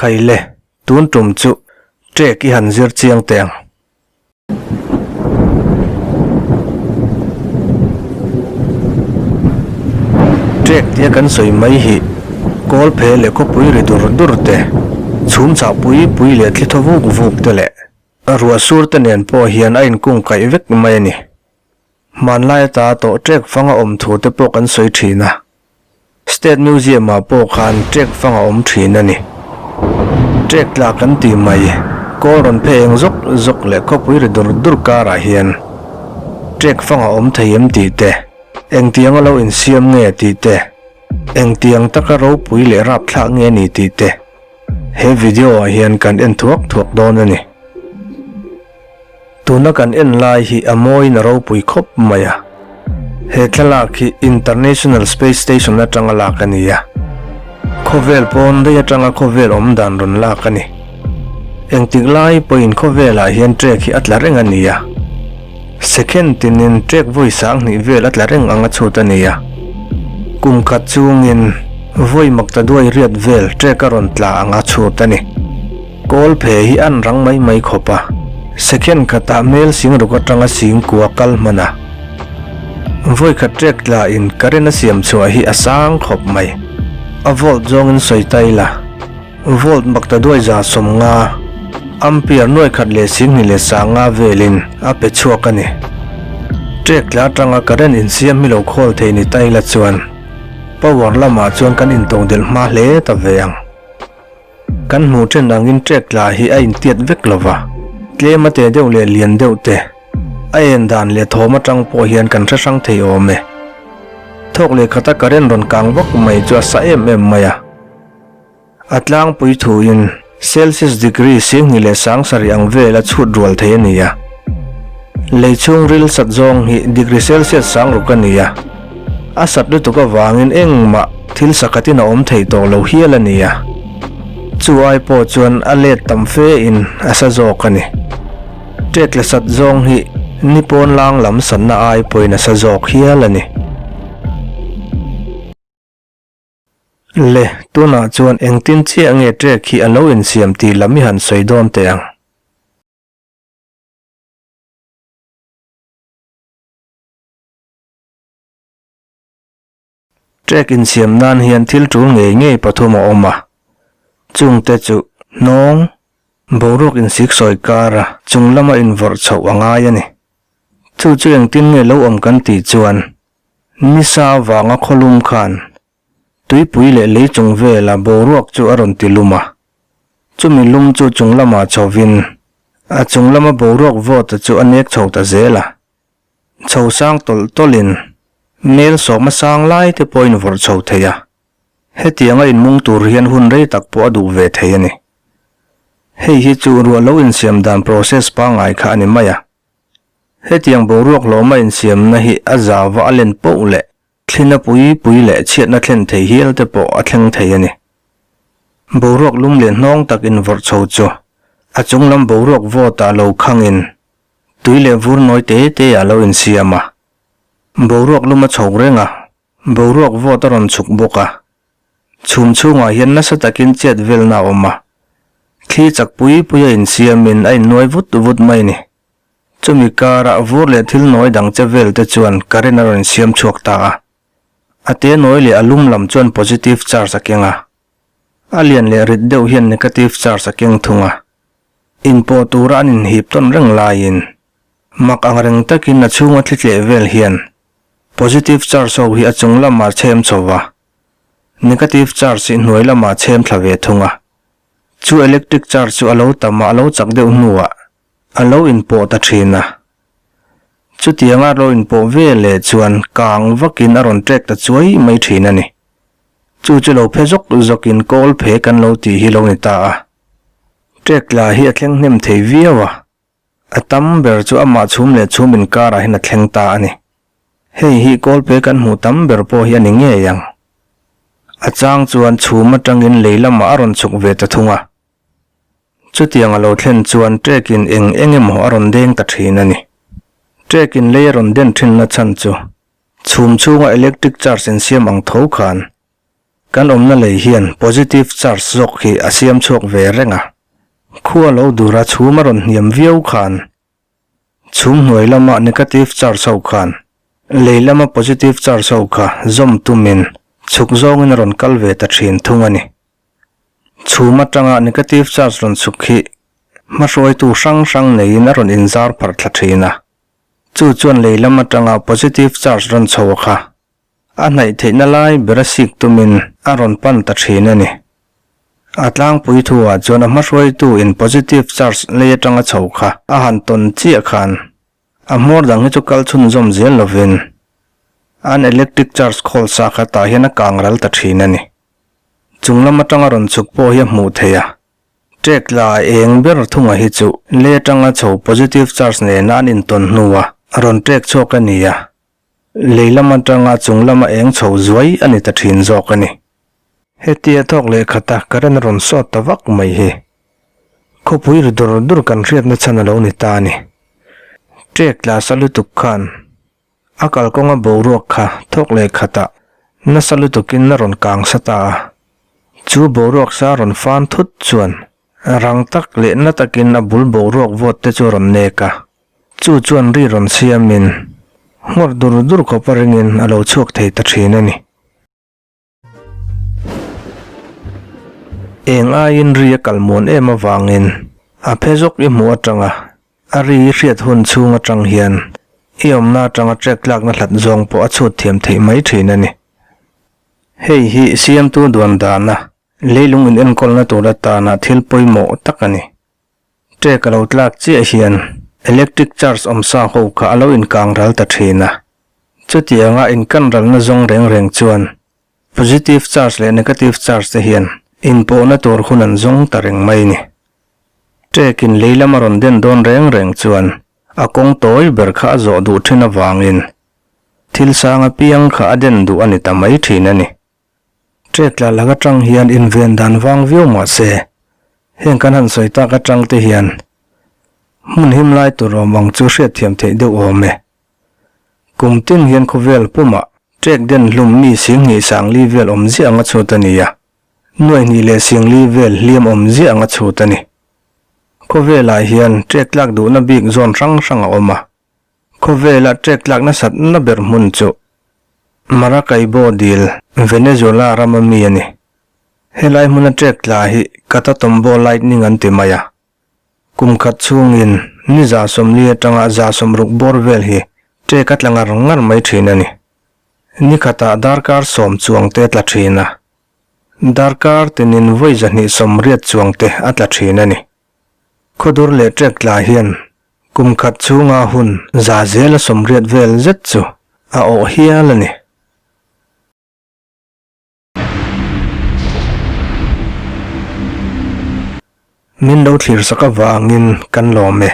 Khai le, tun tum chu ṭek i han zir chiang teh ang. Ṭek tia kan sawi mai hi kawl phe leh khawpui ri dur dur te, chhum chah pui pui leh thli thaw vuk vuk te leh ruah sur te nen pawh hian a inkung kaih vek mai a ni. Hmanlai ata tawh ṭek fang a awm thu te pawh kan sawi ṭhin a. State Museum ah pawh khan ṭek fang a awm ṭhin a ni. Ṭek tla kan tih mai, kawl rawn phe eng zawk zawk leh khawpui ri dur dur karah hian ṭek fang a awm thei em tih te, engtianga lo insiam nge tih te, engtiang taka ropui leh rapthlak nge ni tih te he video ah hian kan en thuak thuak dawn a ni. Tuna kan en lai hi a mawiin a ropui khawp mai a. He thlalak hi International Space Station atanga lak a ni a. Khawvel pawn daih atanga khawvel awm dan rawn lak a ni. Engtik lai pawhin khawvelah hian trek hi a tla reng a ni a. Second tinin trek vawi sanghnih vel a tla reng ang a chhut a ni a. Kum khat chungin vawi makta duai riat vel trek a rawn tla ang a chhut a ni. Kawl phe hi an rang mai mai khawp a, second khatah hmel sing ruk atanga sing kua kal hman a. Vawi khat trek tla in current a siam chhuah hi a sang khawp mai. A volt zawngin sawi ta ila, volt makta duai za 50, ampere nuai khat leh sing hnih leh sanga velin a pe chhuak a ni. Trek tla atanga current insiam hi lo khawl thei ni ta ila chuan power lamah chuan kan intodelh hma hle ta ve ang. Kan hmuh then angin trek tla hi a intiat vek lo va, tlem a te deuh leh lian deuh te, a en dan leh thawm atang pawh hian kan hre hrang thei awm e. Thawk leh khata current rawn kang vak mai chu a sa em em mai a. A tlangpui thuin Celsius degree 22 leh 70 ang vel a chhut rual thei a ni a. Lei chhung ril sat zawng hi degree Celsius 60 a ni a. A sat lutuk avangin engmah thil sakhatin a awm thei tawh lo hial a ni a, chu ai pawh chuan a let tam fe in a sa zawk a ni. Ṭek la sat zawng hi ni pawn lang lam satna ai pawhin a sa zawk hial a ni. Le, tunah chuan engtin chiah nge ṭek hi a lo insiam tih lam i han sawi dawn teh ang. Trek insiam nan hian thil tul ngei ngei pathum a awm a, chungte chu hnawng, boruak insik sawi kara chung lama invawrh chhoh a ngai a ni. Chu chu engtin nge lo awm kan tih chuan nisa avanga khawlum khan tuipui leh lei chung vela boruak chu a rawn ti lum a, chumi lum chu chung lamah chhovin a chung lama boruak vawta chu a nek chho ta zel a. Chho sang tawlh tawlhin mel sawma sang lai te pawhin vawrh chho thei a, hetianga inmung tur hian hun rei tak pawh a duh ve thei a ni. Hei hi chu ruah lo insiam dan process pangngai kha a ni mai a. Hetiang boruak hlawma insiamna hi a zauva a len poh leh thlina pui pui leh chhiatna thlen thei hial te pawh a thleng thei a ni. Boruak lum leh hnawng tak invawrh chho chu a chunglam boruak vawtah lo khangin Tui leh vur nawi te te a lo insiam a, boruak lum a chhawk reng a, boruak vawt a rawn chhuk bawk a. Chhum chhungah hian nasa takin chet velna a awm a, thli chak pui pui a insiamin a innuai vut vut mai a ni. Chumi karah vur leh thil nawi dang che vel te chuan current a rawn insiam chhuak ta a. A te nawi leh a lum lam chuan positive charge a keng a, a lian leh rit deuh hian negative charge a keng thung a. Inpawh tura an inhip tawn reng laiin mak ang reng takin a chhunga thli tleh vel hian positive charge ho hi a chung lamah chhem chho va, negative charge hi hnuai lamah chhem thla ve thung a. Chu electric charge chu a lo tam a, a lo chak deuh hnuah a lo inpawh ta thin a. Chutianga a lo inpawh ve leh chuan kang vakin a rawn trek ta chuai mai thin a ni. Chu chu lo phe zawk zawkin kawl phe kan lo tih hi lo ni ta a. Trek tla hi a thleng hnem thei viau a, a tam ber chu amah chhum leh chhum inkarah hian a thleng ta a ni. Hei hi kawlpe kan hmuh tam ber pawh hi a ni ngei ang. A chang chuan chhum atangin lei lamah a rawn chhuk ve ta thung a. Chutiang a lo thlen chuan trek-in eng eng emaw a rawn deng ta thin a ni. Trek-in lei a rawn den thinna chhan chu chhum chhunga electric charge insiam ang tho khan. Kan awmna lei hian positive charge zawk hi a siam chhuak ve reng a. Khua lo dura chhum a rawn hniam viau khan chhum hnuai lama negative charge ho khan lei lama positive charge ho kha zawm tumin chhuk zawngin a rawn kal ve ta thin thung a ni. Chhum atanga negative charge rawn chhuk hi hmahruaitu hrang hrang neiin a rawn inzar pharh thla thin a. Chu chuan lei lam atanga positive charge rawn chho kha A hnaih theihna lai ber a sik tumin a rawn pan ta thin a ni. A tlangpui thuah chuan a hmahruaitu in positive charge lei atanga chho kha a han tawn chiah khan a hmawr dang hi chu kal chhunzawm zel lovin an electric charge khawl sa kha tah hian a kang ral ta thin a ni. Chung lam atanga rawn chhuk pawh hi a hmuh theih a. Ṭek la a eng ber thunga hi chu lei atanga chho positive charge nena an intawn hnua rawn ṭek chhuak a ni a. Lei lam atanga chung lama eng chho zuai a ni ta thin zawk a ni. Hetia thawk leh khata current a rawn sawt ta vak mai hi. Khawpui ri dur dur kan hriatna chhan a lo ni ta a ni. Ṭek tla sa lutuk khan a kalkawnga boruak kha thawk leh khatah nasa lutukin a rawn kang sa ta a. Chu boruak sa rawn fan thut chuan rang tak leh na takin a bul boruak vawt te chu a rawn nek a. Chu chuan ri rawn siamin nghawr dur dur khawp a ringin a lo chhuak thei ta thin a ni. Eng aiin ri a kal muan em avangin a phe zawk i hmuh atanga a ri i hriat hun chhung atang hian i awmna atanga trek tlakna hlat zawng pawh a chhut thiam theih mai thin a ni. Hei hi siamtu duan dana leilung inenkawlna tur atana thil pawimawh tak a ni. Ṭek a lo tlak chiah hian electric charge awm sa ho kha a lo inkang ral ta ṭhin a. Chutianga inkan ralna zawng reng reng chuan positive charge leh negative charge te hian inpawhna tur hun an zawng ta reng mai ni. Ṭekin lei lam a rawn den dawn reng reng chuan a kawng tawi ber kha a zawh duh ṭhin avangin thil sang apiang kha a den duh a ni ta mai ṭhin a ni. Ṭek tla lak aṭang hian inven dan vang viau mah se, heng kan han sawi tak aṭang te hian hmun him lai tur awm ang chu hriatthiam theih deuh awm e. Kum tin hian khawvel pumah ṭek den hlum mi singhnih sangli vel awm ziah anga chhut a ni a, nuaihnih leh singli vel hliam awm ziah anga chhut a ni. Khawvelah hian ṭek tlak duhna bik zawn hrang hrang a awm a. Khawvela ṭek tlak nasatna ber hmun chu Maracaibo dil, Venezuela rama mi a ni. Helai hmuna ṭek tla hi Catatumbo Lightning an ti mai a. Kum khat chhungin ni 140 atanga 160 bawr vel hi ṭek a tla ngar ngar mai ṭhin a ni. Ni khatah darkar sawm chuang te a tla ṭhin a. Darkar tinin vawi 280 chuang te a tla ṭhin a ni. Khawdur leh ṭek tla hian kum khat chhunga hun za zela 80 vel zet chu a awh hial a ni. Min lo thlir sak avangin kan lawm e.